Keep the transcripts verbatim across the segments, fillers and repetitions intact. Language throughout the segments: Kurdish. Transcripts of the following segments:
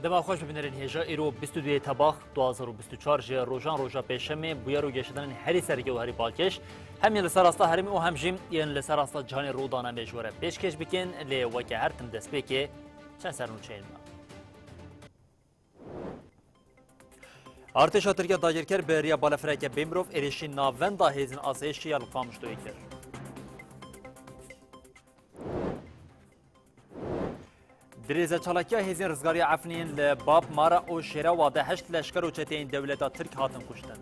Dema xweş bibînerên hêja, îro bîst û duyê Tebax du hazar û bîst û çar ji rojan roja pêşemê bûyer û geşedanên herî sereke û herî balkêş, hem yên li ser asta herêmê û hem jî yên li ser asta cihanê rû dane me ji we re pêşkêş bikin, lê weke her tim destpêkê çend sernûçeyên me. Artêşa Tirkiya dagirker bi riya balafireke bê mirov êrişî navenda hêzên asayişê ya li Qamişloyê kir. Dirêze çalakiya hêzên rizgariya Efrînên li Bab Mara û Şêrawa de heşt leşker û çeteyên dewleta Tirk hatin kuştin.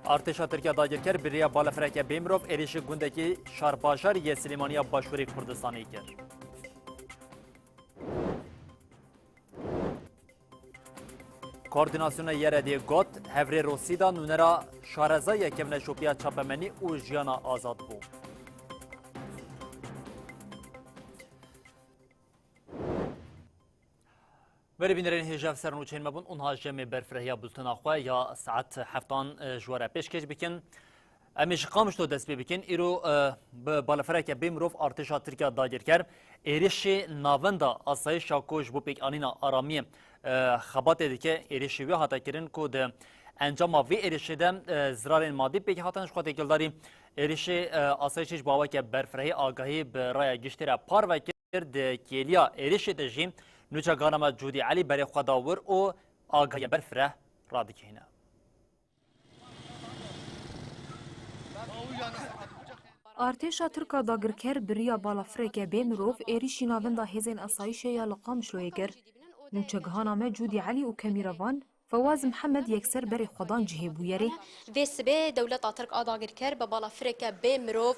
Artêşa Tirkiya dagirker bi riya balafireke bê mirov êrişî gundekî şarbajarî yê Silêmaniya Başûrê Kurdistanê kir. Koordînasyona Y R D'ê got, hevrê Rosîda nûnera şareza ye kevneşopiya çapemenî û jiyana azad bû. Berê bînerên hêja, ev sernûçeyên me bûn. Û niha ji em ê berfirehîya bultena xwe ya saet heftan, e, ji we re pêşkêş bikin. Em ê ji Qamişlo dest pê bikin. Îro, e, bi balafireke bê mirov artêşa Tirkiya dagirker êrişê navenda asayişa ku ji bo pêkanîna aramiyê, e, xebatê dike, êrişê wê hate kirin ku di encama vê êrişê de, e, zirarên madî pêk hatin. Ji xwe têkildarî êrişê, e, asayişê ji bo aweke berfirehî agahî bi raya giştî re parve kir. Di kêliya êrişê de jî nûçegana me Cûdî Elî berê xwe da wir û agahiya berfireh radigihîne. Artêşa Tirk a dagirker bi riya balafireke bê mirov êrişî navenda hêzên asayişê ya li Qamişloyê kir. Nûçegihana me Cûdî Elî û Kemîrevan Fewaz Mihemed yekser berê xwe dan cihê bûyerê. Vê sibê dewleta Tirk a dagirker bi balafireke bê mirov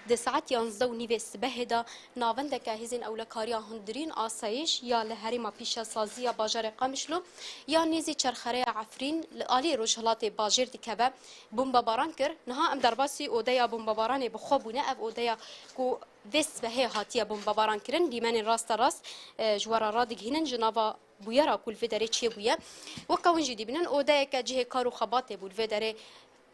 di saet yanzdeh û nîvê sibehê de navendeke hêzên ewlekariya hundirîn asayîş ya li herêma pîşesaziya bajarê Qamişlo ya nêzî çerxereya Efrîn li alî rojhilatê bajêr dikeve, bombebaran kir. Niha em derbasî odeya bombebaranê bi xwe bûne. Ev odeya ku vê sibehê hatiye bombebaran kirin, dîmenên rasterast, e, ji we re radigihînin ji nava bûyera ku li vê derê çêbûye. Weke hûn jî dibînin, odeyeke cihê kar û xebatê bû. Li vê derê,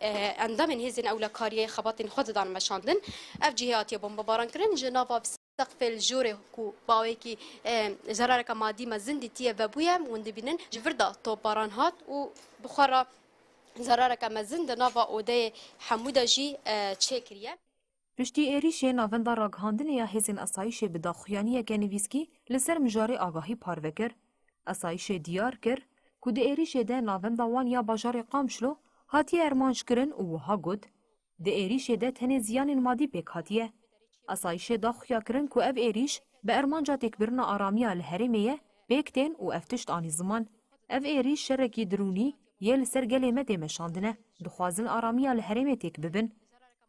e, endamên hêzên ewlekariyê xebatên xwe didan meşandin. Ev cihê hatiye bombebaran kirin. Ji nava seqfê li jorê ku bawekî, e, zerareke madî mezin dîtiye vebûye, hûn dibînin ji vir de topbaran hat û bi xwe re zerareke mezin di nava odeyê hemû de jî, e, çêkiriye. Piştî êrîşê navenda ragihandinê ya hêzên asayîşê bi daxuyaniyeke nivîskî li ser mijarê agahî parve kir. Asayîşê diyar kir ku di êrîşê de navenda wan ya bajarê Qamişlo hatiye armanckirin û wiha got, di êrîşê de tenê ziyanên madî pêk hatiye. Asayîşê da xuyakirin ku ev êrîş bi armanca têkbirina aramiya li herêmê ye, pêk tên û ev tişt anî ziman. Ev êrîş şerekî dirûnî yê li ser gelê me tê meşandine. Dixwazin aramiya li herêmê têk bibin.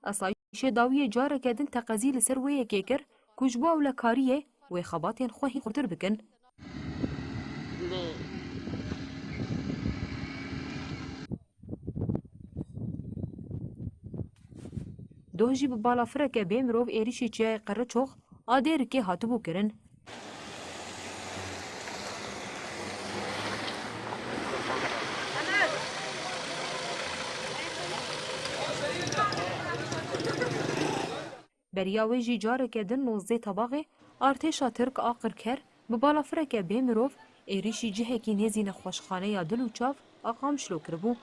Asayîşê dawiyê careke din teqezî li ser wê yekê kir ku ji bo ewlekariyê wê xebatên xwe hîn xurtir bikin. Doh jî bi balafireke bê mirov êrîşî çiyayê Qereçox a Dêrikê hatibû kirin. Beriya wê jî careke din nozdeh Tebaxê artêşa Tirk a qirker bi balafireke bê mirov êrîşî cihekî nêzî nexweşxaneya Dil û Çav a Qamişlo kiribû.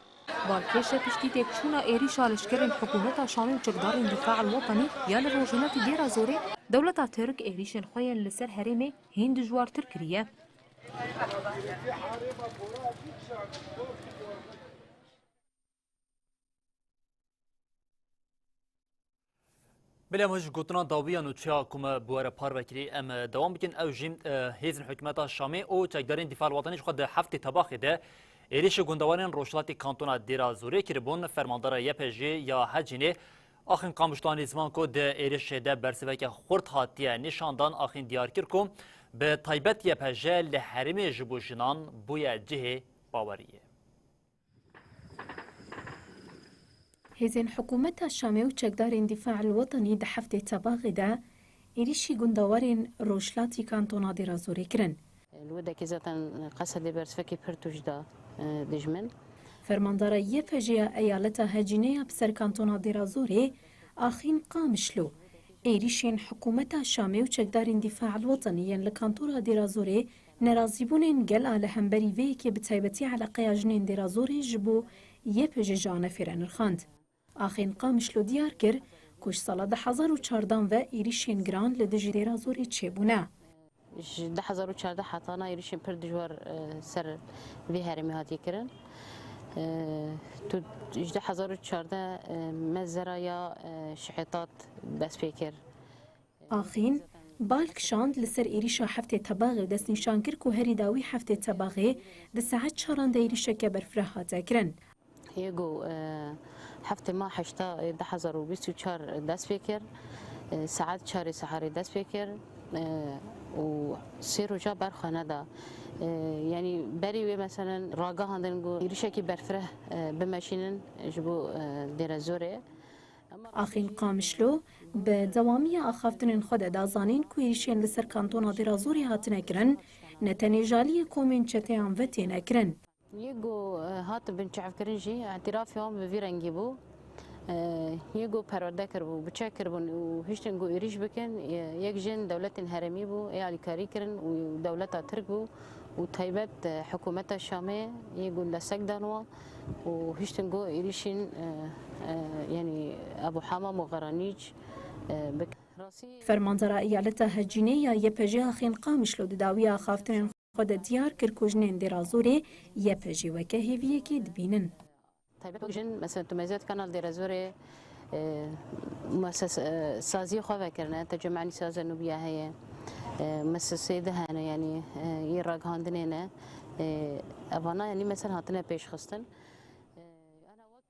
Balkêş e, piştî têkçûna êrîşa leşkerên hikûmeta Şamê û çekdarên Dîfa el Wetenî ya li rojhilatî Dêra Zorê, dewleta Tirk êrîşên xwe yên li ser herêmê hîn dijwartir kiriye. Belê, em ji gotina dawiya nûçeya ku me bi we re parve kirî, em, e, dewam bikin. Ew jî, e, hêzên hikûmeta Şamê û çekdarên Dîfa el Wetenî ji xwe di heftê Tebaxê de êrîşê gundewarên rojhilatê kantona Dêra Zorê kiribûn. Fermandara Y P J'ê ya Hecînê Axin Qamişlo anî ziman ku di êrîşê de bersiveke xurt hatiye nîşandan. Axin diyar kir ku bi taybet Y P J li herêmê ji bo jinan bûye cihê baweriyê. Hêzên hikûmeta Şamê û çekdarên Dîfa el Wetenî di heftê Tebaxê de êrîşî gundewarên rojhilatî kantona Dêra Zorê kirin. الوحدة كي زاتن قصد بر سفكي پر توش دا، اه، دجمن. Fermandara Y P J'ê ya eyaleta Hecînê ya bi ser kantona Dêra Zorê, Axîn Qamişlo, Êrîşên hikûmeta Şamê û çekdarên Dîfa el Wetenî yên li kantona Dêrazorê nerazîbûnên gel a li hemberî vê yekê bi taybetî eleqeya jinên Dêrazorê ji bo Y P J ji anefêre nirxand. Axîn Qamişlo diyar kir ku ji sala du hezar û çardan ve êrîşên giran li dijî Dêrazorê çêbûne. Ji du hezar û çardeh hetana êrîşên pir dijwar, e, ser vê herêmê hatiye kirin. E, tu ji du hezar û çardeh, e, mezera ya, e, Şihetat dest pê kir. Axîn bal kişand li ser êrîşa heftê Tebaxê û destnîşan kir ku herî dawî heftê Tebaxê di saet çaran de êrîşeke berfireh hate kirin. Yê ku, e, heftê ma heşta, e, du hezar û bîst û çar dest pê kir, e, saet çarê seharê dest pê kir, e, û sê roja berxwe neda. E, yanî berî wê meselen ragihandin ku êrîşekî berfireh, e, bimeşînin ji bo, e, Dêrezorê. Axîn Qamişlo bi dewamiya axaftinên xwe de da zanîn ku êrîşên li ser kantona Dêrazorê hatine kirin, ne tenê ji aliyê komên çeteyan ve têne kirin. Yê ku, e, hat binçavkirin jî, îtirafê wan bi vî rengî bû. E, yê ku perwerde kiribû, biçe kiribûn û hiştin ku êrîş bikin, e, yek jin dewletên herêmî bû, ê alîkarî kirin û dewleta Tirk bû û taybet, e, hikûmeta Şamê yê ku destek dan wan û hiştin ku êrîşên, e, e, yanî Ebu Hamam û Xeranîc, e, bikin. Fermandara Eyaleta Hecînê ya Y P J Axîn Qamişlo di dawiya axaftinên xwe de diyar kir ku jinên Dêrazorê Y P J weke hêviyekê dibînin. Taybet wek jin, mesela, tu meziyet Kanal Dêrezorê, e, muesses-, e, saziyê xwe vekirine, Tecemmenî Saze Nûbiya heye, e, muesseseyê di hene, yanî, e, yê ragihandinê ne. E, evana, yanî, mesela, hatine pêşxistin. E, ana wek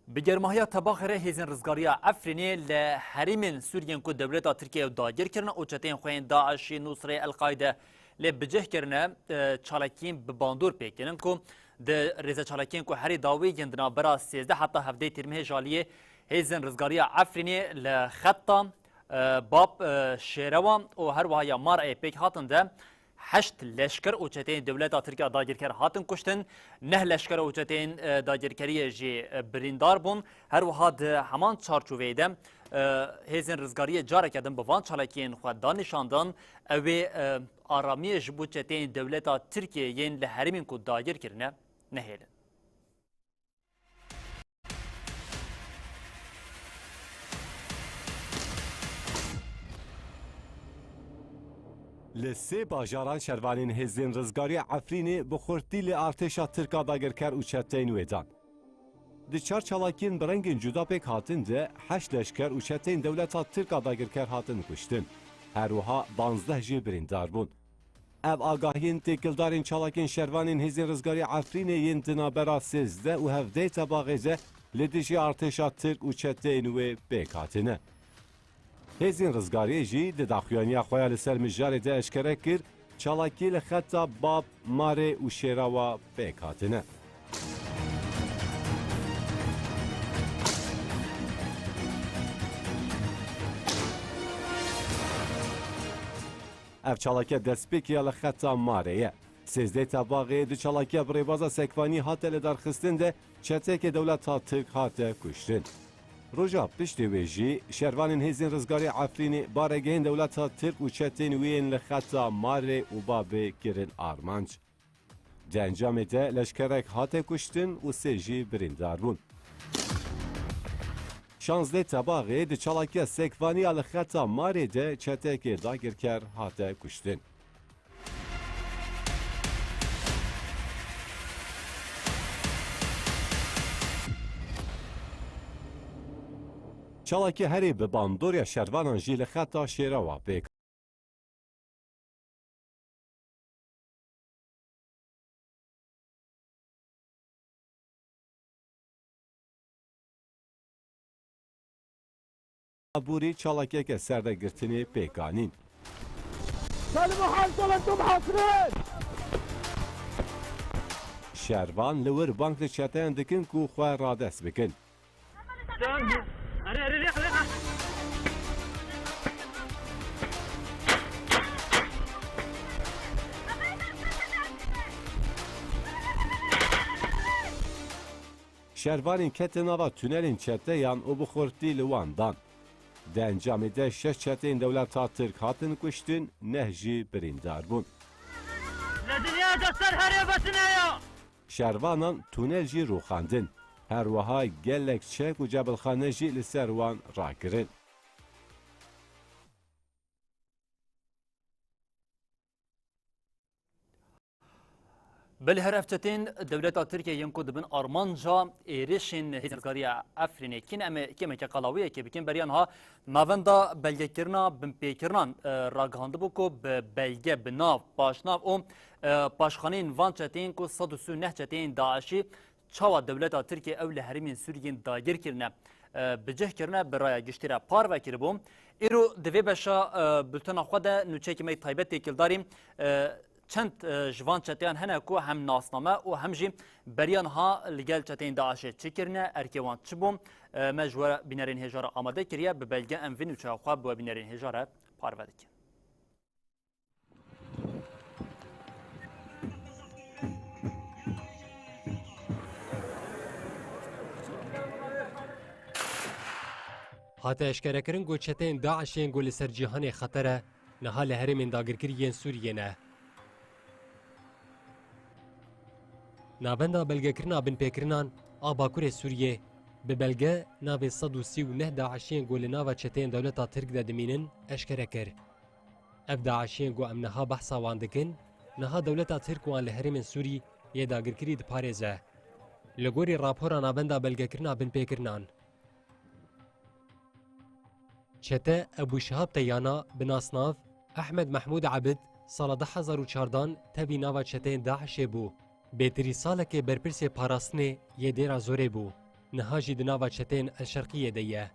Bi germahiya Tebaxê re hêzên rizgariya Efrînê li herêmên Sûriyên ku dewleta Tirkiyê ew dagir kirine û çeteyên xwe yên DAIŞ'ê, Nusrê, El-Qaîde lê bi cih kirine, e, çalakiyên bi bandor pêk tînin ku di rêzeçalakiyên ku herî dawî yên di navbera sêzdeh heta hevdeh tîrmehê ji aliyê hêzên rizgariya Efrînê li xeta, e, Bab, e, Şêrewa û her wiha ya Mar'ê pêk hatin de heşt leşker û çeteyên dewleta Tirk a dagirker hatin kuştin, neh leşker û çeteyên, e, dagirkeriyê jî, e, birîndar bûn. Her wiha di heman çarçoveyê de, e, hêzên rizgariyê careke din bi van çalakiyên xwe da nîşandan, ew ê, e, aramiyê ji bo çeteyên dewleta Tirkiyê yên li herêmên ku dagir kirine nehêlin. Li sê bajaran şervanên hêzên rizgariya Efrînê bi xurtî li artêşa Tirk a dagirker û çeteyên wê dan. Di çar çalakiyên bi rengên cuda pêk hatin de heşt leşker û çeteyên dewleta Tirk a dagirker hatin kuştin. Her wiha panzdeh jî birîndar bûn. Ev agahiyên têkildarên çalakên şervanên Hêzên Rizgarî Efrînê yên di navbera sêzdeh û hevdeh Tebaxê de li dijî artêşa Tirk û çeteyên wê pêk hatine. Hêzên Rizgariyê jî di daxuyaniya xwe ya li ser mijarê de eşkere kir, çalakî li xeta Bab, Marê û Şêrawa pêk hatine. Ev çalake destpêkê ya li xeta Marê ye. Sêzdeh Tebaxê di çalakiya bi rêbaza Sekvanî hate lidarxistin de çeteyeke dewleta Tirk hate kuştin. Roja piştî wê jî şervanên Hêzên Rizgarî Efrînê baregehên dewleta Tirk û çeteyên wê yên li xeta Marê û Babê kirin armanc. Di encamê de leşkerek hate kuştin û sê jî birîndar bûn. Şazdeh Tebaxê di çalakiya Sekvanî ya li xeta Marê de çeteyekê dagirker hate kuştin. Çalakî herî bi bandoriya şervanan jî li xeta Şêrawa pêk Aborî çalakiyeke serdegirtinê pêk anîn. Salim Hanzala tu muhasirîn! Şervan li wir bang li çeteyan dikin ku xwe radest bikin. Erê, erê, rêxa, rêxa. Şervanên kete nava tunelên çeteyan û bi xurtî li wan dan. Di encamê de şeş çeteyên dewleta Tirk hatin kuştin, neh jî birîndar bûn. Li dinya de ser herê betine ya. Şervanan tunel jî rûxandin. Her wiha gelek çek û cebilxane jî li ser wan rakirin. Belê her ev çetên dewleta Tirkiye yên ku dibin armanca êrişên Hêzên Rizgariya Efrînê kîn, em ê kêmeke qala wê yekê bikin. Beriya niha navenda belgekirina binpêkirinan, e, ragihandibû ku bi belge, bi nav, paşnav û, e, paşxaneyên van çeteyên ku sed û sî û neh çeteyên DAIŞî çawa dewleta Tirkiye ew li herêmên Sûriyê yên dagir kirine, e, bi cih kirine, bi raya giştî re parve kiribû. Îro di vê beşa, e, bultena xwe de nûçeyekî me yê taybet têkildarî, e, çend, e, ji van çeteyan hene ku hem nasname û hem jî beriya niha li gel çeteyên DAIŞê çi kirine, erkê wan çi bû, e, me ji we bînerên hêja re amade kiriye. Bi belge em vê nûçeya xwe bi we bînerên hêja re parve dikin. Hate eşkerekirin ku çeteyên DAIŞê yên ku li ser cîhanê xeter e, niha li herêmên dagirkirî yên Sûriyê ne. Navenda belgekirina binpêkirinan a Bakurê Sûriyê bi belge navê sed û sî û neh DAIŞiyên ku li nava çeteyên dewleta Tirk de dimînin eşkere kir. Ev DAIŞiyên ku em niha behsa wan dikin, niha dewleta Tirk wan li herêmên Sûrî yê dagirkirî diparêze. Li gorî rapora navenda belgekirina binpêkirinan, çete Ebû Şihab Teyana bi nasnav Ehmed Mehmûd Ebid sala du hezar û çardan tevî nava çeteyên DAIŞê bû. Bêtirî salekê berpirsê parastinê yê Dêra Zorê bû. Niha jî di nava çeteyên El Şerqiyê de ye.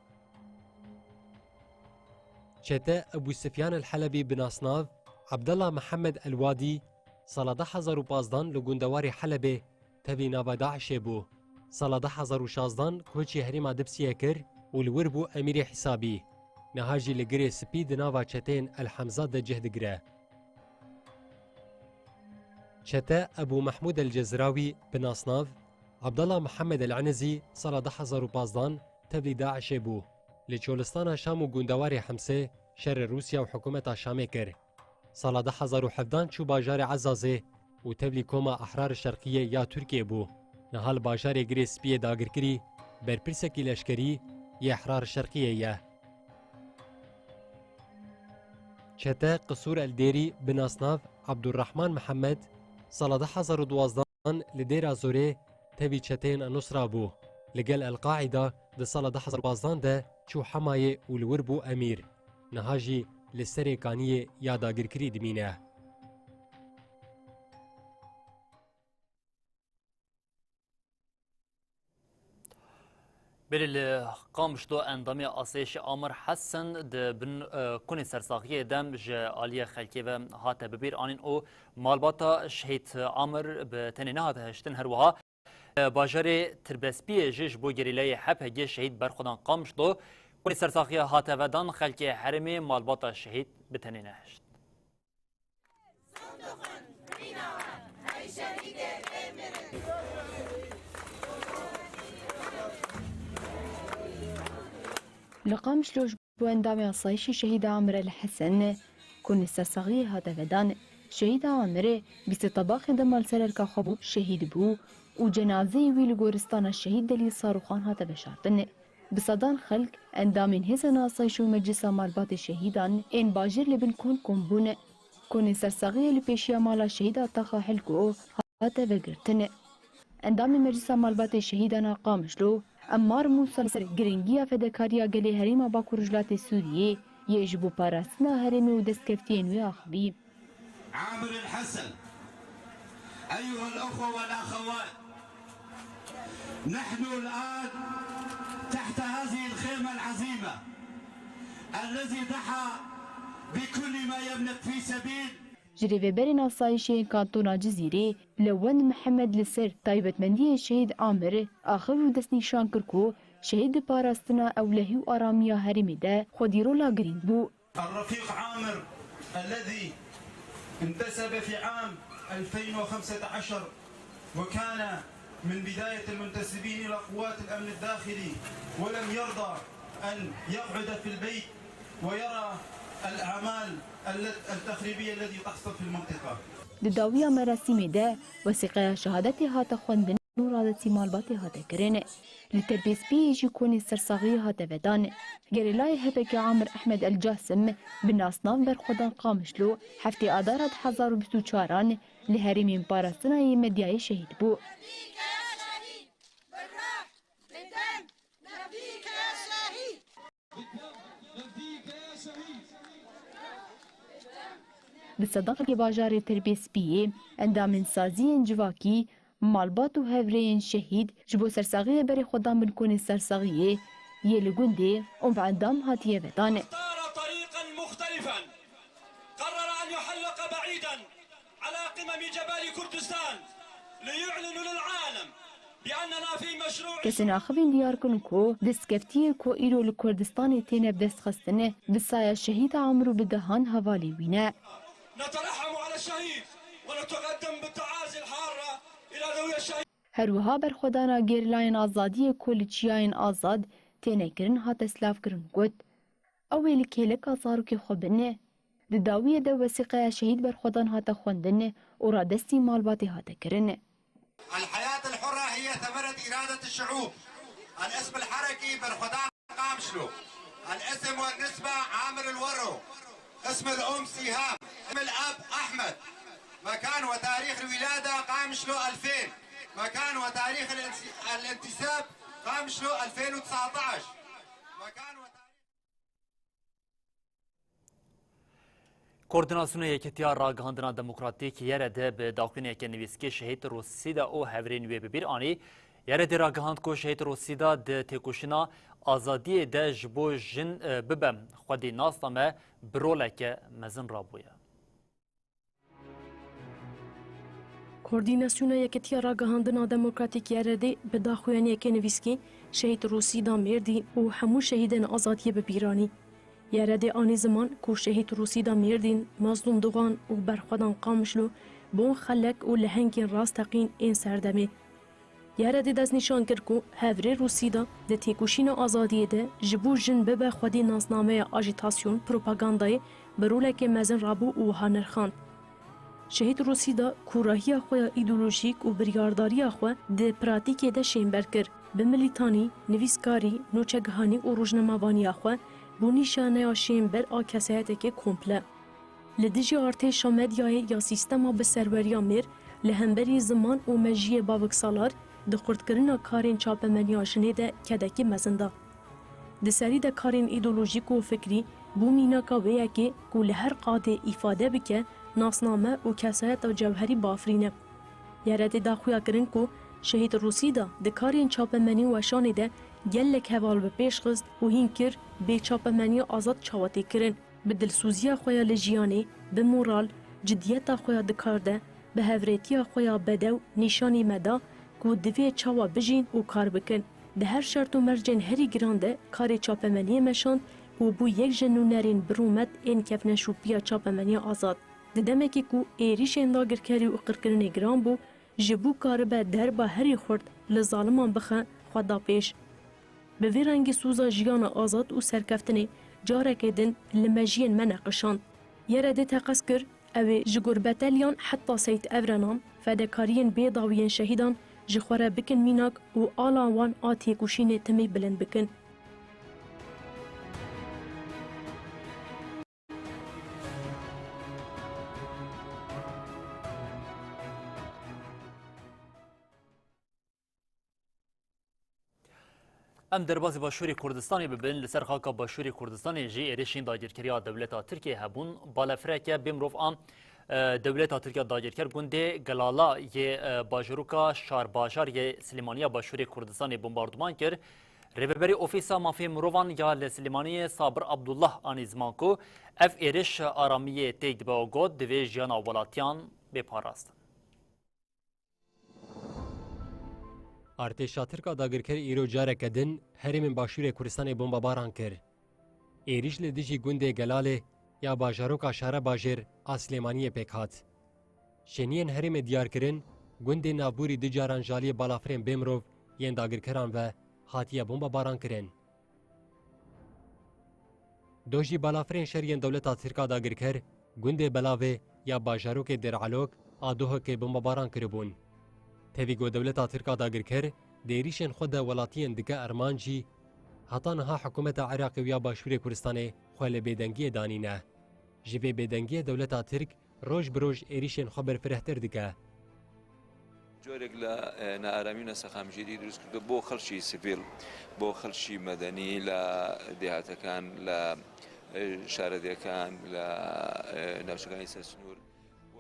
Çete Ebû Sifyan El Helebî bi nasnav Abdullah Mihemed El Wadî sala du hezar û pazdan li gundewarê Helebê tevî nava DAIŞê bû. Sala du hezar û şazdan koçî herêma Dibsiyê kir û li wir bû emîrê hesabî. Niha jî li Girê Spî di nava çeteyên El Hemza de cih digire. Çete Ebû Mehmûd El Cezrawî bi nasnav Abdullah Mihemed El Enizî sala du hezar û pazdan tevlî DAIŞê bû. Li Çolistana Şam û gundewarê Hemsê şerê Rûsya û hikûmeta Şamê kir. Sala du hezar û hevdan çû bajarê Ezazê û tevlî Koma Ehrar Şerqiyê ya Tirkiyê bû. Niha li bajarê Girê Spiyê dagirkirî berpirsekî leşkerî yê Ehrar Şerqiyê ye. Çete Qisûr El Dêrî bi nasnav Abdurrahman Mihemed sala du hezar û duwazdan li Dêra Zorê tevî çeteyên Enusra bû. Li gel El Qaîda di sala du hezar û pazdan de çû Hemayê û li wir bû emîr. Niha jî li Serê Kaniyê ya dagirkirî dimîne. Belê li Qamişlo endamê Asayişê Amir Hesen di bin, e, kunê sersaxiyê de ji aliyê xelkê ve hate bibîr anîn û malbata şehîd Amir bi tenê nehate hiştin. Her wiha, e, bajarê Tirbespiyê jî ji bo gerîlayê H P G şehîd berxwedan Qamişlo kunê sersaxiyê hate vedan, xelkê herêmê malbata şehîd bi tenê nehişt. Li Qamişlo ji bo endamê asayişê şehîda Amir El Hesen, kunê sersaxiyê hate vedan. Şehîda Amir bîst tebaxê de mal ser erka xwe bû, şehîd bû û cenazeyê wî li goristana şehîd Delîl Sarûxan hate veşartin. Bi sedan xelk, endamên hêzên asayîş û Meclisa Malbatê Şehîdan ên bajêr li bin kon kom bûn. Konê sersaxiyê li pêşiya mala şehîda Taxa Helko hate vegirtin. Endamê Meclisa Malbatê Şehîdan a Qamişlo, Emmar Mûsa, li ser giringiya fedakariya gelê Herêma Bakur Rojhilatê Sûriyê yê ji bo parastina herêmê û destkeftiyên wê axivî. عامر الحسن. أيها الأخوة والأخوات، نحن الآن تحت هذه الخيمة العظيمة الذي ضحى بكل ما يملك في سبيل Ji rêveberên asayişê yên kantona Cizîrê Lewend Mihemed li ser taybetmendiyên şehîd Amir axiv û destnîşan kir ku şehîd di parastina ewlehî û aramiya herêmê de xwedî rola girîng bû. الرفيق عامر الذي انتسب في عام ألفين وخمسة عشر وكان من بداية المنتسبين إلى قوات الأمن الداخلي، ولم يرضى أن يقعد في البيت ويرى الأعمال الت-، التخريبية التي تحصل في المنطقة. Di dawiya merasîmê de wesîqeya şehadetê hate xwendin û radestî malbatê hate kirin. Li Terbêspiyê jî konê sersaxiyê hate vedan. Gerîlayê H P K Amir Ehmed El Casim bi nasnav Berxwedan Qamişlo heftê Adara du hezar û bîst û çaran li herêmên parastina yê Medyayê şehîd bû. Di sedemekê bajarê Terbêspiyê endamên saziyên civakî, malbat û hevrêyên şehîd ji bo sersaxiyê berê xwe dan bin konê sersaxiyê yê li gundê û bi endam hatiye vedan. اختار طريقا مختلفا، قرر أن يحلق بعيدا على قمم جبال كردستان ليعلن للعالم بأننا في مشروع. Kesên axivîn diyar kirin ku destkeftiyê ku îro li Kurdistanê têne bidestxistin, bi saya şehîda Amir û bi dehan hevalên wî ne. نترحم على الشهيد ونتقدم بالتعازي الحارة إلى ذوي الشهيد. Her wiha berxwedana gerîlayên azadiyê ku li çiyayên azad têne kirin hate silavkirin û got, Ew ê li kêleka zarokê xwe bine. Di dawiyê de wesîqeya şehîd Berxwedan hate xwendin û radestî malbatê hate kirin. الحياة الحرة هي ثمرة إرادة الشعوب. الاسم الحركي برخدان قامشلو. الاسم والنسبة عامر الورو. اسم الأم سهام. اسم الأب أحمد. مكان وتاريخ الولادة قامشلو ألفين. مكان وتاريخ الانس-، الانتساب قامشلو ألفين وتسعتاش. مكان وتاريخ Koordînasyona Yekîtiya Ragihandina Demokratîk, Y R D, bi daxuyaniyeke nivîskê Şehîd Rosîda û hevrên wê bi bîr anî. Y R D ragihand ku Şehîd Rosîda di têkoşîna azadiyê de ji bo jin, e, bibe xwedî nasname, bi roleke mezin rabûye. Koordînasyona Yekîtiya Ragihandina Demokratîk Y R D bi daxuyaniyeke nivîskî Şehîd Rosîda Mêrdîn û hemû şehîdên azadiyê bi bîr anî. Y R D anî ziman ku Şehîd Rosîda Mêrdîn, Mazlûm Dogan û Berxwedan Qamişlo bûn xelek û lehengên rasteqîn ên serdemê. Y R D destnîşan kir ku hevrê Rûsî de di têkoşîna azadiyê de ji bo jin bibe xwedî nasnameya ajîtasyon, propagandayê bi rolekê mezin rabû û wiha nirxand. Şehîd Rûsî de kûrahiya xwe ya îdeolojîk û biryardariya xwe di pratîkê de şênber kir. Bi milîtanî, nivîskarî, nûçegihanî û rojnamevaniya xwe bû nîşaneya şênber a kesayetekê komple. Li dijî artêşa medyayê ya sîstema bi serweriya mêr li hemberî ziman û mejiyê baveksalar di xurtkirina karên çapemeniya jinê de kedekî mezin da. Di serî de karên îdeolojîk û fikrî bû mînaka wê yekê ku li her qadê îfade bike, nasname û kesayeta cewherî bafirîne. Y R D daxuya kirin ku Şehîd Rûsî de di karên çapemenî û weşanê de gelek heval bi pêş xist û hîn kir bê çapemeniya azad çawa tê kirin. Bi dilsûziya xwe ya li jiyanê, bi moral, cidiyeta xwe ya di kar de, bi hevrêtiya xwe ya bedew nîşanî me da ku divê çawa bijîn û kar bikin. Di her şert û mercên herî giran de karê çapemeniyê meşand û bû yek ji nûnerên bi rûmet ên kevneşopiya çapemeniya azad. Di demekê ku êrîşên dagirkerî û qirkirinê giran bû, ji bo karibe derba herî xurt li zaliman bixe, xwe da pêş. Bi vî rengî soza jiyana azad û serkeftinê careke din li mejiyên me neqişand. Y R D teqez kir, ew ê ji Gurbeteliyan heta Seyîd Evrenan fedekariyên bêdawiyên şehîdan ji xwe re bikin mînak û ala wan a têkoşînê timî bilind bikin. Em derbazî Başûrê Kurdistanê bibin, li ser xaka Başûrê Kurdistanê jî êrişên dagirkeriya dewleta Tirkiyê hebûn. Balefireke bêmirov a, e, dewleta Tirkiye dagirker gundê Gelala yê, e, bajarûka Şarbajar yê Silêmaniya Başûrê Kurdistanê bombarduman kir. Rêveberê Ofîsa Mafê Mirovan ya li Silêmaniyê Sabir Abdullah anî ziman ku ev êriş aramiyê têk dibe û got, divê jiyana welatiyan bê parastin. Artêşa Tirk a dagirker îro careke din herêmên Başûrê Kurdistanê bombebaran kir. Êrîş li dijî gundê Gelalê ya bajaroka Şarabajêr a Silêmaniyê pêk hat. Şêniyên herêmê diyar kirin, Gundê navbûrî du caran ji aliyê balafirên bêmirov yên dagirkeran ve hatiye bombebaran kirin. Dojî balafirên şer yên dewleta Tirk a dagirker, gundê Belavê ya bajarokê Dêr Elok a Duhokê bombebaran kiribûn. Tevî ku dewleta Tirk a dagirker di êrîşên xwe de welatiyên dike armanc jî, heta niha hikûmeta Iraqê û ya Başûrê Kurdistanê xwe li bêdengiyê danîne. Ji vê bêdengiyê dewleta Tirk roj bi roj êrîşên xwe berfirehtir dike. جۆرێک لە، ئە، نائارامی و نەسەقامگیری دروست کردووە بۆ خەڵکی سڤیل، بۆ خەڵکی مەدەنی لە دێهاتەکان، لە، ئە، شارەدێکان، لە، ئە، ناوچەکانی سەرسنوور.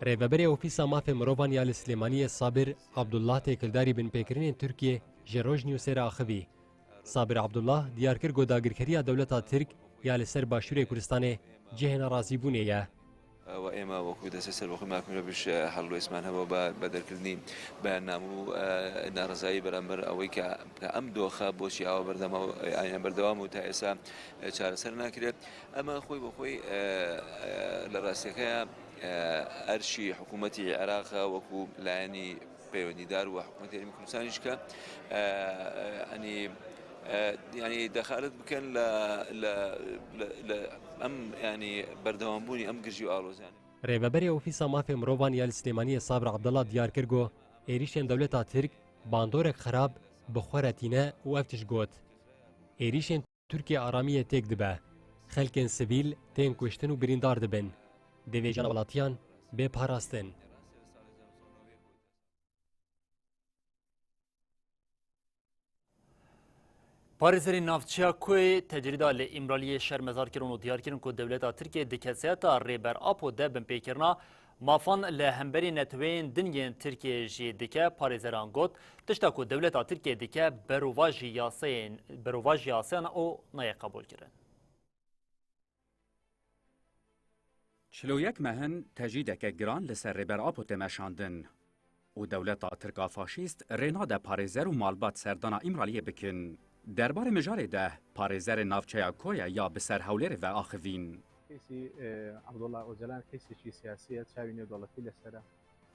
Rêveberê Ofîsa Mafê Mirovan ya li Silêmaniyê Sabir Abdullah têkildarî binpêkirinên Tirkiyê ji Roj Newsê re axivî. Sabir Abdullah diyar kir ku dagirkeriya dewleta Tirk ya li ser Başûrê Kurdistanê cihê nerazîbûnê ye. و ئێمە وەکو دەستەی سەربەخۆی مافی مرۆڤیش هەڵوێستمان هەبوو بە، بە دەرکردنی بەیاننامە و، ئە، ناڕەزایی بەرامبەر ئەوەی کە، کە ئەم دۆخە بۆچی ئاوا بەردەما-، ئەیان بەردەوام و تا ئێستا، ئە، چارەسەر ناکرێت. ئەمە خۆی بە خۆی، ئە، ئە، لە ڕاستیەکەیە، ئە، ئەرشی حکوومەتی عێراقە وەکو لایەنی پەیوەندیدار و حکوومەتی هەرێمی کوردستانیش کە، ئە، ئە، ینی، ئە، ینی دەخالەت بکەن لە، لە، لە، لە ئەم، ینی بەردەوامبوونی ئەم گرژی و ئاڵۆزیانە. Rêveberê Ofîsa Mafê Mirovan ya li Silêmaniyê Sabir Abdullah diyar kir ku êrîşên dewleta Tirk bandorek xerab bi xwe re tîne û ev tişt got, Êrîşên Tirkiye aramiyê têk dibe. Xelkên sivîl tên kuştin û birîndar dibin. Divê jiyana welatiyan bê parastin. Parêzerên navçeya Koyê tecrîda li Îmraliyê şermezar kirin û diyar kirin ku dewleta Tirkiyê di kesayeta Rêber Apo de binpêkirina mafan li hemberî neteweyên din yên Tirkiyê jî dike. Parêzeran got, tişta ku dewleta Tirkiyê dike berovajî yasayên, berovajî yasayan û nayê qebûlkirin. Çil û yek meh in tecrîdeke giran li ser Rêber Apo tê meşandin û dewleta Tirk a faşîst rê nade parêzer û malbat serdana Îmraliyê bikin. Derbarê mijarê de parêzerê navçeya Koyê ya bi ser Hewlêrê ve axivîn. Kesî, e, Abdullah Ocalan kesî jî siyasî ye, çavî nêwdewletî li ser e.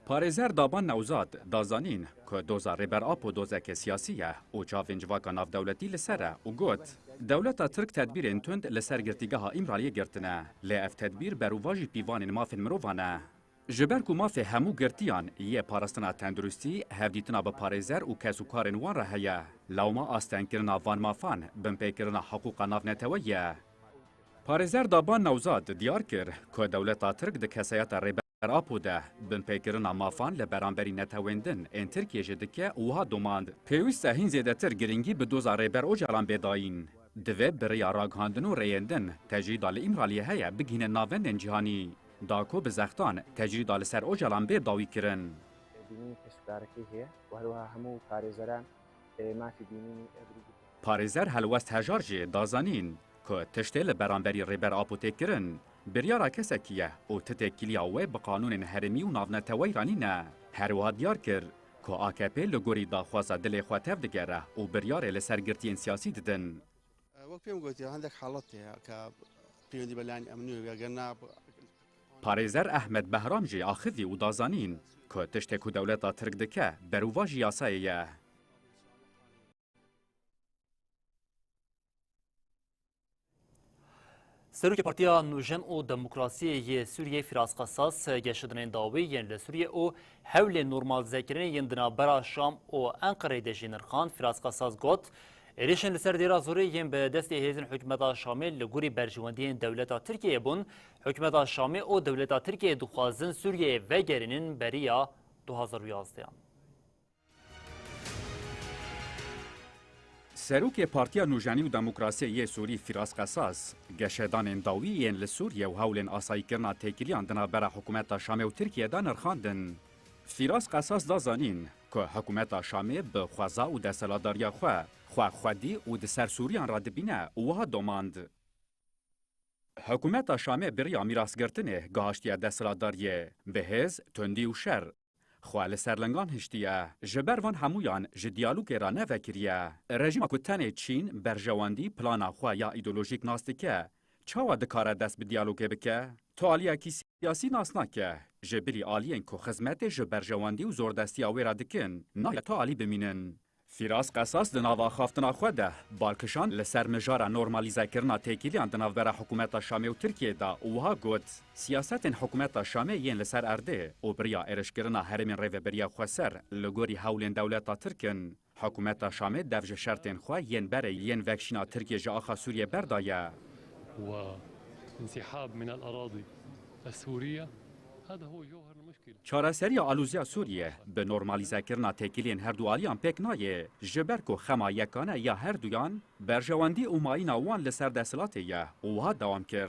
Parêzer Daban Newzad da zanîn ku doza Rêber Apo dozeke siyasî ye û çavên civaka navdewletî li ser e û got, dewleta Tirk tedbîrên tund li ser girtîgeha Îmraliyê girtine, lê ev tedbîr berovajî pîvanên mafên mirovan e. Ji ber ku mafê hemû girtiyan yê parastina tenduristî, hevdîtina bi parêzer û kesûkarên wan re heye, lewma astengkirina van mafan binpêkirina hiqûqa navneteweyî ye. Parêzer Daban Newzad diyar kir ku dewleta Tirk di kesayeta Rêber Apo de binpêkirina mafan li beramberî netewên din ên Tirkiyê jî dike û wiha domand, pêwîst e hîn zêdetir girîngî bi doza Rêber Ocalan bê dayîn. Divê bi riya ragihandin û rêyên din tecrîda li Îmraliyê heye bigihîne navendên cîhanî. Da ku bi zextan tecrîda li ser Ocalan bê dawî kirin. Bînî kesûdarekî heye û her wiha hemû parêzeran, e, mafî bînî, e, birî. Parêzer Helwest Hejar jî da zanîn ku tiştê li beramberî Rêber Apo tê kirin, biryara kesekî ye û ti têkiliya wê bi qanûnên herêmî û navneteweyî re nîne. Her wiha diyar kir ku A K P li gorî daxwaza dilê xwe tev digere û biryarê li ser girtiyên siyasî didin. وەک پێم گوتیە، هەندێک حاڵەت هەیە کە پەیوەندی بە لایەنی ئەمنی و ئەگەر نا Parêzer Ehmed Behram jî axivî û da zanîn ku tiştê ku dewleta Tirk dike, berovajî yasayê ye. Serokê Partiya Nûjen û Demokrasiyê yê Sûriyê Firas Qesas geşedanên dawî yên li Sûriyê û hewlên normalîzekirinê yên di navbera Şam û Enqereyê de jî nirxand. Firas Qesas got, êrîşên li ser Dêra Zorê yên bi destê hêzên hikûmeta Şamê li gorî berjewendiyên dewleta Tirkiyeyê bûn, hikûmeta Şamê û dewleta Tirkiyeyê dixwazin Sûriyeyê vegerînin beriya du hazar û yazdehan. Serokê Partiya Nûjenî û Demokrasiyê yê Sûrî Firas Qesas, geşedanên dawî yên li Sûriye û hewlên asayîkirina têkiliyan di navbera hikûmeta Şamê û Tirkiye de nirxandin. Firas Qesas da zanîn ku hikûmeta Şamê bi xweza û desthilatdariya xwe, xwe xwedî û di ser Sûriyan re dibîne û wiha domand. Hikûmeta Şamê bi riya mîrasgirtinê gihaştiye desthilatdariyê, bi hêz, tundî û şer. Xwe li ser lingan hiştiye. Ji ber van hemûyan ji diyalogê re nevekiriye. Rejîma ku tenê çîn, berjewendî, plana xwe ya îdeolojîk nas dike, çawa dikare dest bi diyalogê bike? Tu aliyekî siyasî nas nake. Ji bilî aliyên ku xizmetê ji berjewendî û zordestiya wê re dikin, nayê tu alî bimînin. Fîras Qesas di nav axaftina xwe de bal kişand li ser mijara normalîzekirina têkiliyan di navbera hikûmeta Şamê û Tirkiyê de û wiha got, siyasetên hikûmeta Şamê yên li ser erdê û bi riya êrişkirina herêmên rêvebiriya xweser li gorî hewlên dewleta Tirk in. Hikûmeta Şamê dev ji şertên xwe yên berê yên vekişîna Tirkiyê ji axa Sûriyê berdaye. وانسحاب من الأراضي السورية، هذا هو جوهر المشكلة. Çareseriya alûziya Sûriyê bi normalîzekirina têkiliyên her du aliyan pêk nayê, ji ber ku xema yekane ya her duyan berjewendî û mayîna wan li ser desthilatê ye û wiha dewam kir.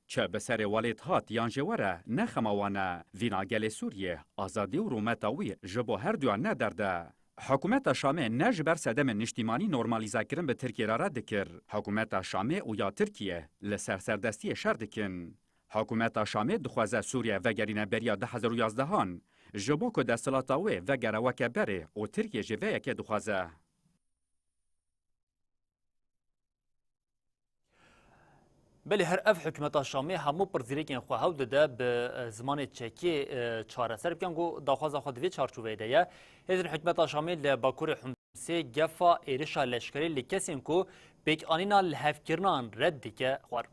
Çi bi serê welêt hat yan jê were, ne xema wan e. Vîna gelê Sûriyê, azadî û rûmeta wî ji bo her duyan ne derd e. Hikûmeta Şamê ne ji ber sedemên niştîmanî normalîzekirin bi Tirkiyê re red dikir. Hikûmeta Şamê û ya Tirkiyê li ser serdestiyê şer dikin. Hikûmeta Şamê dixwaze Sûriye vegerîne beriya du hezar û yazdehan, ji bo ku desthilata wê vegere weke berê û Tirkiye jî vê yekê dixwaze. Belê her ev hikûmeta Şamê hemû pirsgirêkên xwe hewl dide bi, e, zimanê çekê, e, çareser bikin ku daxwaza xwe di vê çarçoveyê de ye. Hêzên hikûmeta Şamê li Bakurê Humsê gefa êrişa leşkerî li kesên ku pêkanîna lihevkirinan red dike xwar.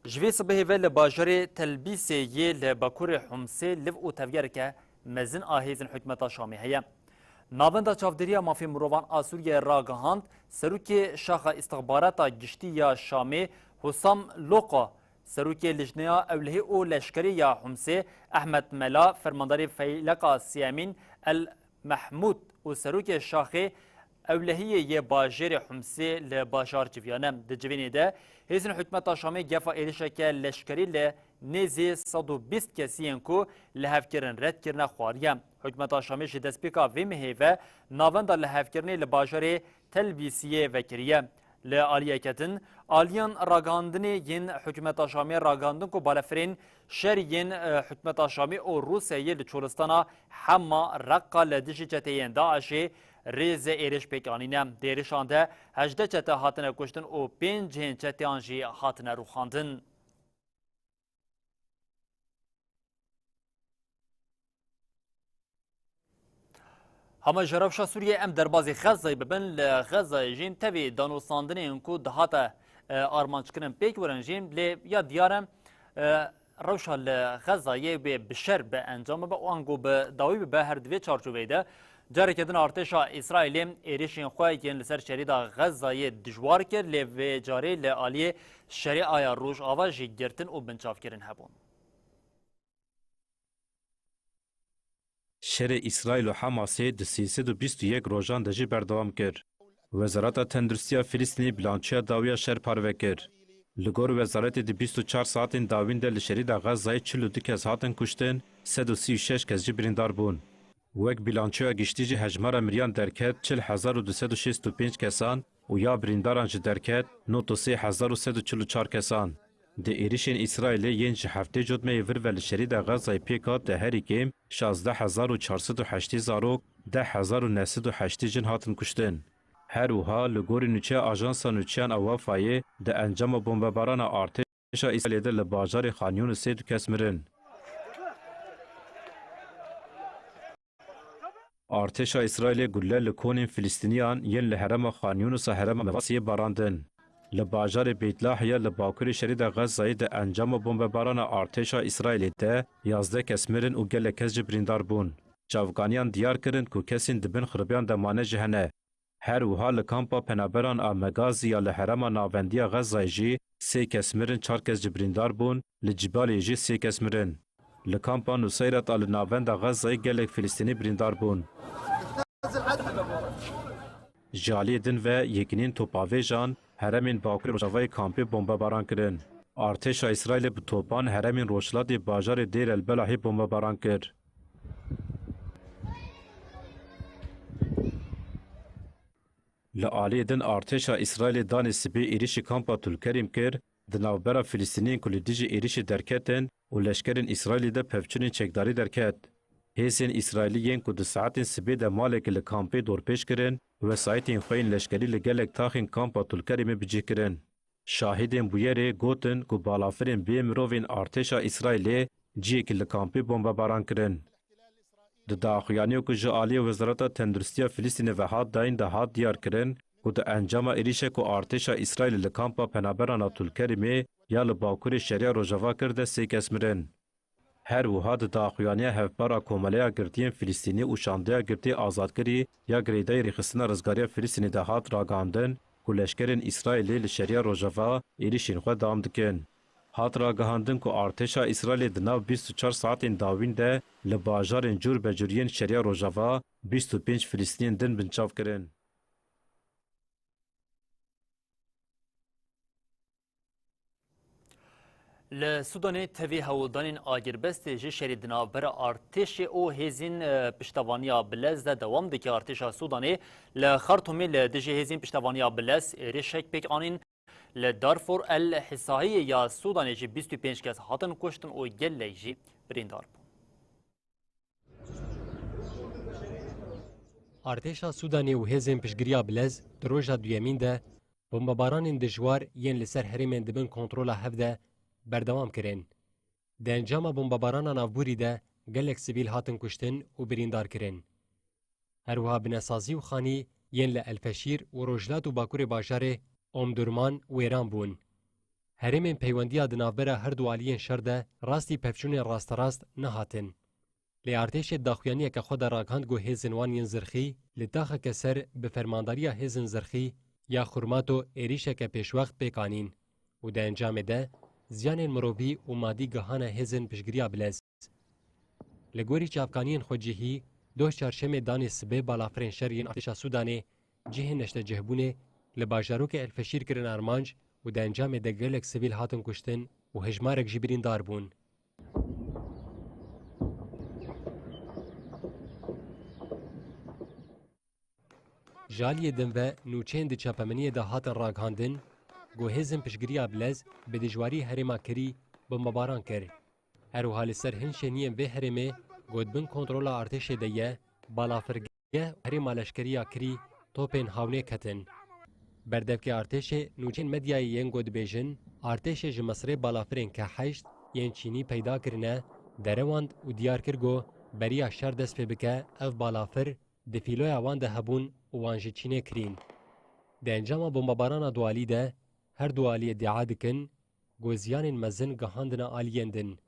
Ji vê sibehê ve li bajarê Telbîsê yê li Bakurê Humsê liv û tevgereke mezin a hêzên hikûmeta Şamê heye. Navenda Çavdêriya Mafê Mirovan a Sûriyeyê ragihand, serokê Şaxa Îstixbarata Giştî ya Şamê Husam Loqa, serokê Lijneya Ewlehî û Leşkerî ya Humsê Ehmed Mela, fermandarê Feyleqa Siyemîn El Mehmûd û serokê Şaxê Ewlehiyê yê bajêrê Humsê li bajar civiyane. Di civînê de hêzên hikûmeta Şamê gefa êrişeke leşkerî li nêzî sed û bîst kesî yên ku lihevkirin red kirine xwariye. Hikûmeta Şamê ji destpêka vê mehê ve navenda lihevkirinê li bajarê Telbîsiyê vekiriye. Li aliyeke din, aliyên ragihandinê yên hikûmeta Şamê ragihandin ku balefirên şerî yên, e, hikûmeta Şamê û Rûsyayê li çolistana Hema Reqa li dijî çeteyên DAIŞê rêze êrîş pêk anîne. Di êrişan de hejdeh çete hatine kuştin û pênc hên çeteyan jî hatine rûxandin. Hema ji rewşa Sûriyê em derbazî Xezayê bibin, li Xezayê jî tevî danûstandinên ku dihate, e, armanckirin pêk werin jî, lê ya diyar e, e, rewşa li Xezayê wê bi şer bi encam bibe û ango bi dawî bibe, her di vê çarçoveyê de careke din artêşa Îsraîlê êrişên xwe yên li ser şerîda Xezayê dijwar kir, lê vê carê li aliyê Şerîaya Rojava jî girtin û binçavkirin hebûn. Şerê Îsraîl û Hamasê di sê sed û bîst û yek rojan de jî berdewam kir. Wezareta Tenduristiya Filistînê bilançoya dawiya şer parve kir. Li gor wezaretê di bîst û çar saetên dawîn de li şerîda Xezayê çil û du kes hatin kuştin, sed û sî û şeş kes jî birîndar bûn. Wek bilançoya giştî jî hejmara miriyan derket çil hezar û du sed û şêst û pênc kesan û ya birîndaran ji derket nod û sê hezar û sed û çil û çar kesan. Di êrişên Îsraîlê yên ji heftê cotmeyê vir ve li şerîda Xezayê pêk hat de herî kêm şazdeh hezar û çar sed û heştê zarok, deh hezar û neh sed û heştê jin hatin kuştin. Her wiha li gorî nûçeya Ajansa Nûçeyan a Wefayê di encama bombebarana artêşa Îsraîlê de li bajarê Xan Yûnisê du kes mirin. Artêşa Îsraîlê gule li konên Filistîniyan yên li herêma Xan Yûnisa herêma Mevasiyê barandin. Li bajarê Beyt Lahya li bakurê şerîda Xezayê di encama bombebarana artêşa Îsraîlê de yazdeh kes mirin û gelek kes jî birîndar bûn. Çavkaniyan diyar kirin ku kesên di bin xiribiyan de mane jî hene. Her wiha li kampa penaberan a Megazî ya li herêma navendiya Xezayê jî sê kes mirin, çar kes jî birîndar bûn, li Cîbalê jî sê kes mirin. Li kampa Nuseyrat a li navenda Xezayê gelek Filistînî birîndar bûn. Ji aliyê din ve yekînên topavêjan herêmên bakurê rojavayê kampê bombebaran kirin. Artêşa Îsraîlê bi topan herêmên rojhilatê bajarê Dêr el Belahê bombebaran kir. Li aliyê din artêşa Îsraîlê danê sibê êrişî kampa Tulkerîm kir, di navbera Filistîniyên ku li dijî êrişê derketin û leşkerên Îsraîlê de pevçûnên çekdarî derket. Hêzên Îsraîlî yên ku di saetên sibê de malekê li kampê dorpêç kirin, wesayîtên xwe yên leşkerî li gelek taxên kampa Tulkerîmê bi cih kirin. Şahidên bûyerê gotin ku balafirên bê mirovên artêşa Îsraîlê cihekî li kampê bombebaran kirin. Di daxuyaniyê ku ji aliyê Wezareta Tenduristiya Filistînê ve hat dayîn de hat diyar kirin ku di encama êrîşê ku artêşa Îsraîlê li kampa penaberana Tulkerimê ya li bakurê şeriya Rojava kir de sê kes mirin. Her wiha di daxuyaniya hevpara Komeleya Girtiyên Filistînî û Şandeya Girtiyê Azadkirî ya girêdayî Rêxistina Rizgariya Filistînê de hat ragihandin ku leşkerên Îsraîlê li şeriya Rojava êrîşên xwe dewam dikin. Hat ragihandin ku artêşa Îsraîlê di nav bîst û çar saetên dawîn de li bajarên cûr be cûr yên şeriya Rojava bîst û pênc Filistîniyên din binçav kirin. Li Sûdanê tevî hewldanên agirbestê ji şerî di navbera artêşê û hêzên, e, piştevaniya bilez de dewam dike. Artêşa Sûdanê li Xartûmê li dijî hêzên piştevaniya bilez êrişek pêk anîn. Li Darfur El Hisahiyê ya Sûdanê jî bîst û pênc kes hatin kuştin û gelek jî birîndar bûn. Artêşa Sûdanê û hêzên piştgiriya bilez di roja duyemîn de bombebaranên dijwar yên li ser herêmên di bin kontrola hev de berdewam kirin. Di encama bombebarana navborî de gelek sivîl hatin kuştin û birîndar kirin. Her wiha binesazî û xanî yên li Elfeşîr û rojhilat û bakurê bajarê Omdurman wêran bûn. Herêmên peywendiya di navbera her du aliyên şer de rastî pevçûnên rasterast nehatin. Lê artêşê daxuyaniyeke xwe de ragihand ku hêzên wan yên zirxî li taxeke ser bi fermandariya hêzên zirxî ya Xurmato êrîşeke pêşwext pêk anîn û di encamê de ziyanên mirovî û madî gihane hêzên piştgiriya bilez. Li gorî çavkaniyên xwecihî, doh çarşemê danê sibê balafirên şer yên artêşa Sûdanê cihên neştecihbûnê li bajarokê Elfeşîr kirin armanc û di encamê de gelek sivîl hatin kuştin û hejmarek jî birîndar bûn. Ji aliyê din ve nûçeyên di çapemeniyê de hatin ragihandin ku hêzên piştgiriya bilez bi dijwarî herêma Kirî bombebaran kir. Her wiha li ser hin şêniyên vê herêmê ku di bin kontrola artêşê de ye, balafirgeh û herêma leşkerî ya Kirî topên hawnê ketin. Berdevkê artêşê nûçeyên medyayê yên ku dibêjin artêşê ji Misirê balafirên K heşt yên Çînî peyda kirine, derewand û diyar kir ku beriya şer dest pê bike ev balafir di fîloya wan de hebûn û wan ji Çînê kirîn. Di encama bombebarana dualî de her du aliyê îdia dikin ku ziyanên mezin gihandine aliyên din.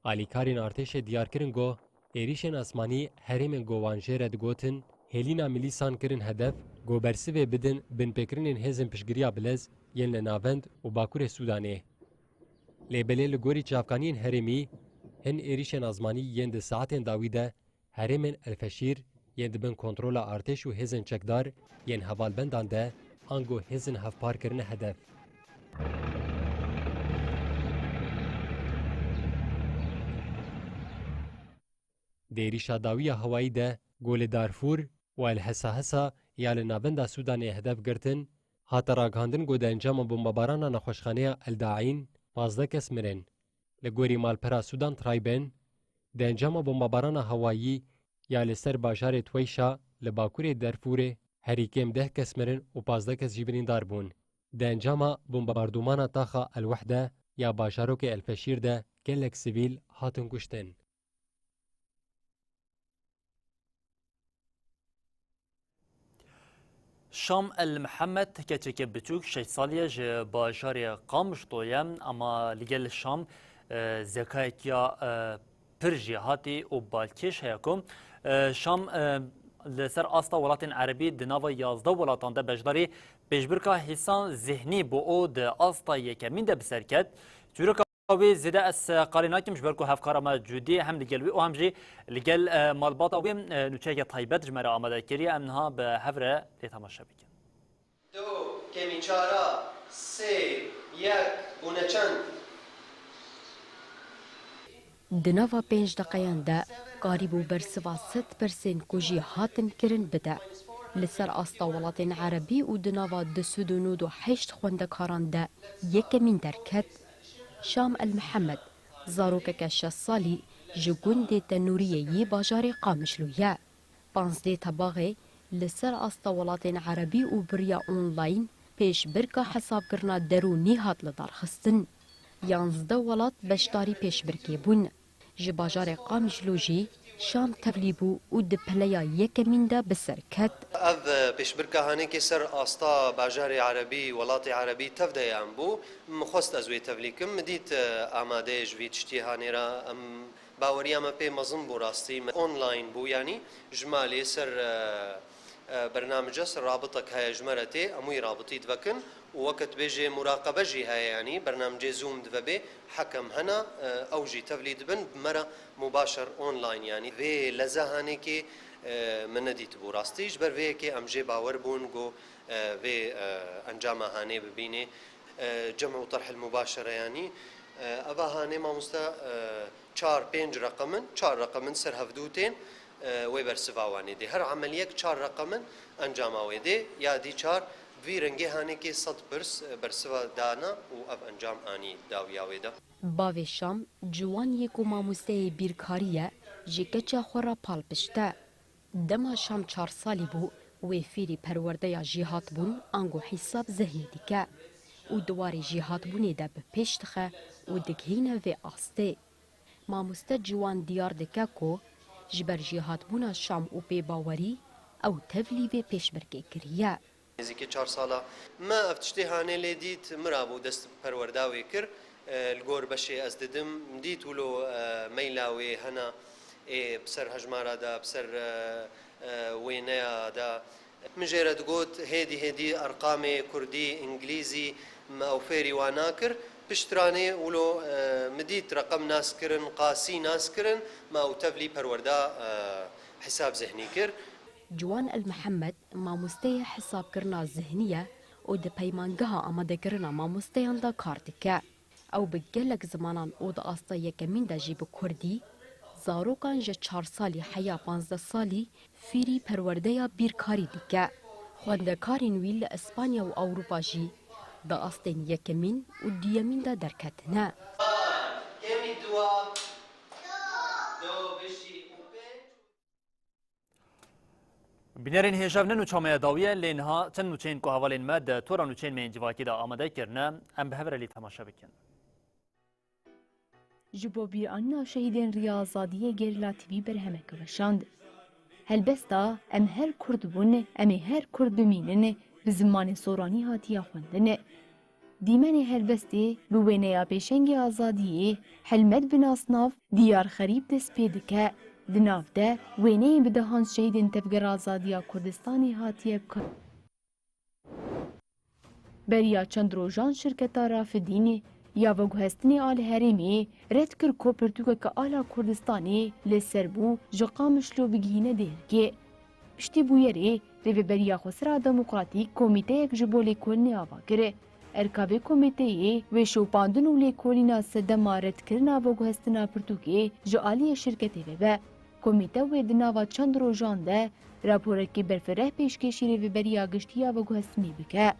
Alîkarên artêşê diyar kirin ku êrîşên asmanî herêmên ku wan jê re digotin hêlîna milîsan kirin hedef ku bersivê bidin binpêkirinên hêzên piştgiriya bilez yên li navend û bakurê Sûdanê. Lê belê li gorî çavkaniyên herêmî hin êrîşên asmanî yên di saetên dawî de herêmên Elfeşîr yên di bin kontrola artêş û hêzên çekdar yên hevalbendan de ango hêzên hevpar kirine hedef. Di êrîşa dawî ya hewayî de ku li Darfûr û El Hesahesa ya li navenda Sûdanê hedef girtin, hate ragihandin ku di encama bombebarana nexweşxaneya El Daîn pazdeh kes mirin. Li gorî malpera Sûdan Trayben, di encama bombebarana hewayî ya li ser bajarê Tweyşa li bakurê Derfûrê herî kêm deh kes mirin û pazdeh kes jî birîndar bûn. Di encama bombardûmana taxa El Wehde ya bajarokê El Feşîr de gelek sivîl hatin kuştin. Şam El Mihemed, keçeke biçûk, şeş salî ye, ji bajarê Qamişlo ye, ama li gel Şam, e, zekayek ya, e, pir jêhatî û balkêş heye ku, e, Şam, e, li ser asta welatên erebî di nava yazdeh welatan de beşdarî pêşbirka hîsan zihnî bû û di asta yekemîn de bi ser ket. Çîroka wê zêde ez, e, qalê nakim, ji ber ku hevkara me Cudî hem li gel wê û hem jî li gel, e, malbata wê, e, nûçeyeke taybet ji me re amade kiriye. Em niha bi hev re lê temaşe bikin. Du, kemî çara, sê, yek, bûne çend? Di nava pênc deqeyan de karîbû bersiva sed pirsên ku jî hatin kirin bide. Li ser asta welatên erebî û di nava du sed û nod û heşt xwendekaran de yekemîn derket. Şam El Mihemed, zarokeke şeş salî, ji gundê Tenûriyê yê bajarê Qamişlo ye. Panzdê Tebaxê li ser asta welatên erebî û bi riya online pêşbirka hesabkirina derûnî hat lidarxistin. Yanzdeh welat beşdarî pêşbirkê bûn. Ji bajarê Qamişlo jî Şam tevlî bû û di pileya yekemîn de bi ser ket. Ev, e, pêşbirka Hanêkê ser asta bajarê erebî, welatê erebî tev de ye em bû. Min xwest ez wê tevlî kim. Min dît, e, amade ye ji vî tiştiyê Hanê re. Em, baweriya me pê mezin bû rastî. Me online bû, yanî ji malê ser, e, e, bernamece, ser rabitek heye ji me re tê. Em wî rabitî divekin. Û weke dibêjê muraqebe jî heye, yanî bernamcê Zoom dive bê, hekem hena, e, ew jî tevlî dibin, bi me re mubaşer online, yanî vê leze Hanêkê, e, min nedîtibû rastî. Ji ber vê yekê em jê bawer bûn ku, e, vê, e, encama Hanê bibînê. E, cem û terhil mubaşere, yanî, e, eva Hanê mamoste, e, çar pênc reqem in, çar reqem in ser hevdû tên, e, wê bersiva Wanê dê. Her emeliyek çar reqem in, encama wê dê. Ya dî çar, bi vî rengê Hanêkê sed pirs, e, bersiva dana û ev encam anî dawiya wê de. Bavê Şam, ciwan yê ku mamosteyê bîrkarî ye, ji keça xwe re palpişt e. Dema Şam çar salî bû, wê fêrî perwerdeya jêhatbûn ango hîsab zihnî dike û di warê jêhatbûnê de bi pêş dixe û digihîne vê astê. Mamoste ciwan diyar dike ku ji ber jêhatbûna Şam û pêbawerî ew tevlî vê pêşbirkê kiriye. Nêzîkî çar sala me ev tiştê Hanê lê dît, min rabû dest bi perwerda wê kir. E, li gor beşê ez didim, dît wilo, e, meyla wê hena, ê bi ser hejmara de, bi ser, e, e, wêneya de. Min jê re digot, hêdî hêdî erqamê kurdî, îngilîzî me ew fêrî wan nakir. Piştranê wilo, e, min dît reqem nas kirin, qasî nas kirin, me ew tevlî perwerda, e, hesab zihnî kir. Ciwan El Mihemed mamosteyê hesabkirina zihnî ye û di peymangeha amadekirina mamosteyan de kar dike. Ew bi gelek zimanan û di asta yekemîn de jî bi kurdî, zarokan ji çar salî heya panzdeh salî fêrî perwerdeya bîrkarî dike. Xwendekarên wî li Îspanya û Ewropa jî di astên yekemîn û duyemîn de derketine. Kemî dua, do, beşî û pênc. Bînerên hêja, ev ne nûça me ya dawî ye, lê niha çend nûçeyên ku hevalên me di tora nûçeyên me yên civakî de amade kirine, em bi hev re lê temaşe bikin. Ji bo bîranîna şehîdên Riya Azadiyê Gerîla T V berhemeke weşand. Helbesta Em Her Kurd Bûn, Em Ê Her Kurd Bimînin bi zimanê soranî hatiye xwendin. Dîmenê helbestê bi wêneya pêşengê azadiyê Helmet Binasnav Diyar Xerîb dest pê dike. Di nav de wêneyên bi dehan şehîdên Tevgera Azadiya Kurdistanê hatiye bi kar. Beriya çend rojan şirketa Rafidîn ya veguhestinê a li herêmê red kir ku pirtûkeke a li Kurdistanê li ser bû ji Qamişlo bigihîne Dêrikê. Piştî bûyerê, Rêveberiya Xwesera Demokratîk komîteyek ji bo lêkolînê ava kir. Erka vê komîteyê wê şopandin û lêkolîna sedema redkirina veguhestina pirtûkê ji aliyê şirketê vebe. Komîte wê di nava çend rojan de raporekî berfireh pêşkêşî Rêveberiya Giştî ya Veguhestinê bike.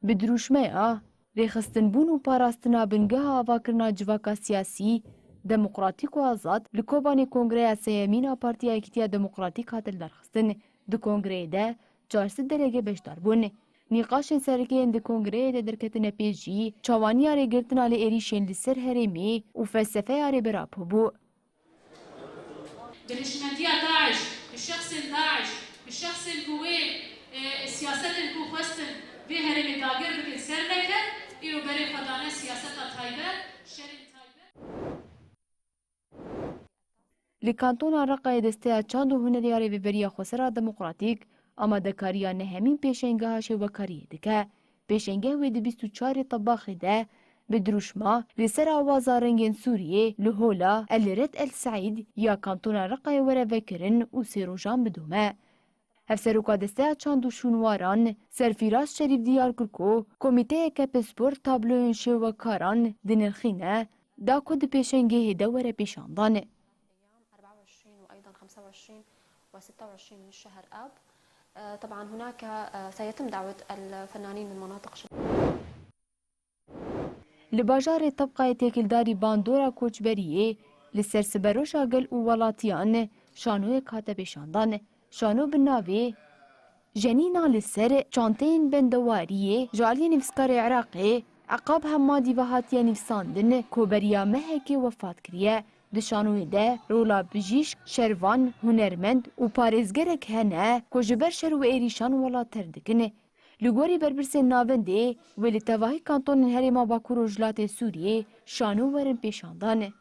Bi dirûşmeya Rêxistinbûn û parastina bingeha avakirina civaka siyasî, demokratîk û azad li Kobanê Kongreya Sêyemîn a Partiya Yekîtiya Demokratîk hate lidarxistin. Di kongreyê de çar sed delege beşdar bûn. Nîqaşên sereke yên di kongreyê de derketine pêş jî çawaniya rêgirtina li êrîşên li ser herêmê û felsefeya Rêber Apo bû. Bi hişmetiya DAIŞ, bi şexsên DAIŞ, bi şexsên ku wê, e, siyasetên ku xwestin vê herêmê dagir bikin ser neket, îro berê xwe dane siyaseta taybet, şerên taybet. Li Kantona Reqayê Desteya Çand û Hunerê ya Rêveberiya Xwesera Demokratîk amadekariya nehemîn pêşengeha şêwekariyê dike. Pêşengeh wê di bîst û çarê Tebaxê de bi dirûşma li ser awaza rengên Sûriyê li Hola El Red El Seîd ya Kantona Reqayê were vekirin û sê rojan bidome. Hevseroka Desteya Çand û Şûnwaran Serfîraz Şerîf diyar kir ku komîteyeke pispor tabloyên şêwekaran dinirxîne da ku di pêşengehê de were pêşandan. أربعة وعشرين وأيضًا خمسة وعشرين وستة وعشرين من شهر آب. آه، طبعًا هناك، آه، سيتم دعوة الفنانين من مناطق شمال. Li bajarê Tebqayê têkildarî bandora koçberiyê Li ser siberoja gel û welatiyan şanoyek hate pêşandan. Şano bi navê Jenîna li ser çanteyên bendewariyê ji aliyê nivîskarê Iraqê Eqab Hemmadî ve hatiye nivîsandin ku beriya mehekê wefat kiriye. Di şanoyê de rola bijîşk, şervan, hunermend û parêzgerek hene ku ji ber şer û êrîşan welat terk dikin. Li gorî berpirsên navendê wê li tevahî kantonên herêma Bakur û Rojhilatê Sûriyê şano werin pêşandan.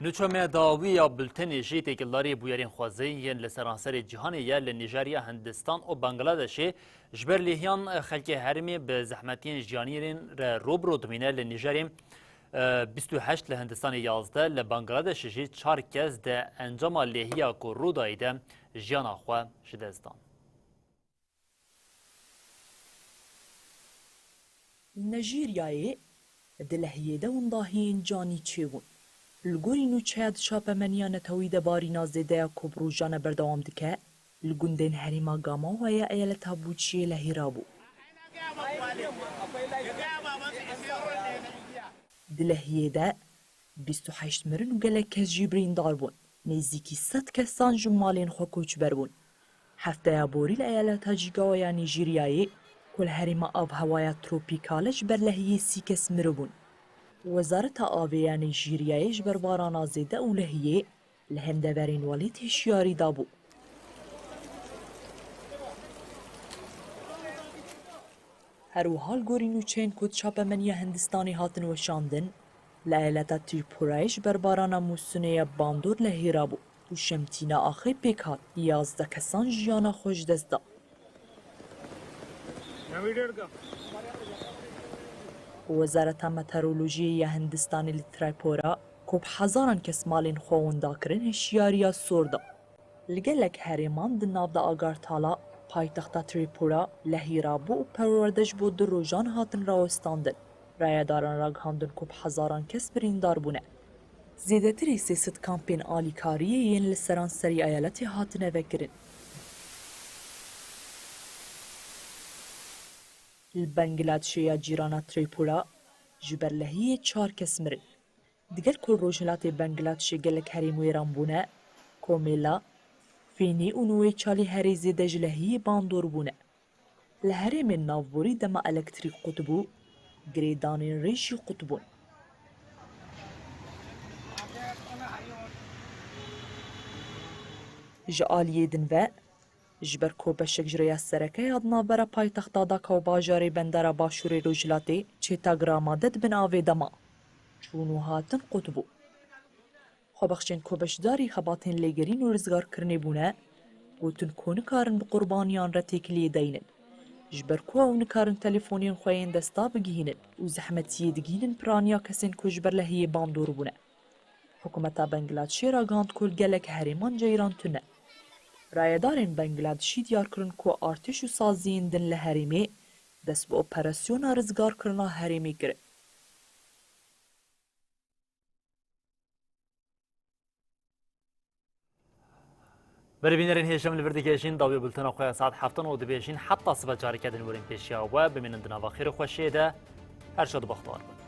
Nûça me dawî ya bultenê jî têkildarî bûyerên xwezin yên li seranserê cîhanê ye. Li Nîjerya, Hindistan û Bangladeshê ji ber lêhiyan xelkê herêmê bi zehmetiyên jiyanî re rû bi rû dimîne. Li Nîjerê, e, bîst û heşt, li Hindistanê yazdeh, li Bangladeshê jî çar kes di encama lêhiya ku rû dayî de jiyana xwe ji dest dan. Li Nîjeryayê di lehiyê de windahiyên canî çêbûn. Li gorî nûçeya di çapemeniya netewî de barîna zêde ya ku bi rojane berdewam dike, li gundên herêma Gamawa ya eyaleta Bûçiyê lehî rabû. Di lehiyê de bîst û heşt mirin û gelek kes jî birîndar bûn. Nêzîkî sed kesan ji malên xwe koçber bûn. Hefteya borî li eyaleta Jigawa ya Nîjeryayê ku li herêma avhewaya tropîkal e ji ber lehiyê sî kes miribûn. Wezareta Avê ya Nîjeryayê ji ber barana zêde û lehiyê li hin deverên welêt hişyarî dabû. Her wiha li gorî nûçeyên ku di çapemeniya Hindistanê hatin weşandin, li eyaleta Trîpûrayê ji ber barana mûsinê ya bandor lehî rabû û şemtîna axê pêk hat, yazdeh kesan jiyana xwe ji dest da. Wezareta Meteorolojiyê ya Hindistanê li Trîpûra ku bi hezaran kes malên xwe winda kirin, hişyariya sor da. Li gelek herêman di nav de Agartala, paytexta Trîpûra, lehî rabû û perwerde ji bo du rojan hatin rawestandin. Rayedaran ragihandin ku bi hezaran kes birîndar bûne. Zêdetirî sê sed kampên alîkariyê yên li seranserî eyaletê hatine vekirin. Li Bangladişê ya cîrana Trîpûra ji ber lehiyê çar kes mirin. Digel ku li rojhilatê Bangladişê gelek herêm wêran bûne, Komêla, Fênî û Nûwêçalî herî zêde ji lehiyê bandor bûne. Li herêmên navborî dema elektrîk qut bû, girêdanên rê jî qut bûn. Ji aliyê din ve, ji ber ku beşek ji rêya sereke ya di navbera paytexta Daka û bajarê bendera başûrê rojhilatê, Çêtagrama de di bin avê de ma. Çûn û hatin qut bû. Xwebexşên ku beşdarî xebatên lêgerîn û rizgarkirinê bûne, gotin ku nikarin bi qurbaniyan re têkiliyê deynin. Ji ber ku ew nikarin telefonên xwe yên desta bigihînin û zehmetiyê digihînin piraniya kesên ku ji ber lehiyê bandor bûne. Hikûmeta Bangladişê ragihand ku li gelek herêman ceyran tune. Rayedarên Bangladişî diyar kirin ku artêş û saziyên din li herêmê dest bi operasyona rizgarkirina herêmê kirin. Berê bînerên hêşem li vir dikêşin, dawiyê bultena xwe ya saet heftan û dibêjin, heta sibe careke din werin pêşiya we, bimînin di nava xêr û xweşiyê de, her şad û bextewar bin.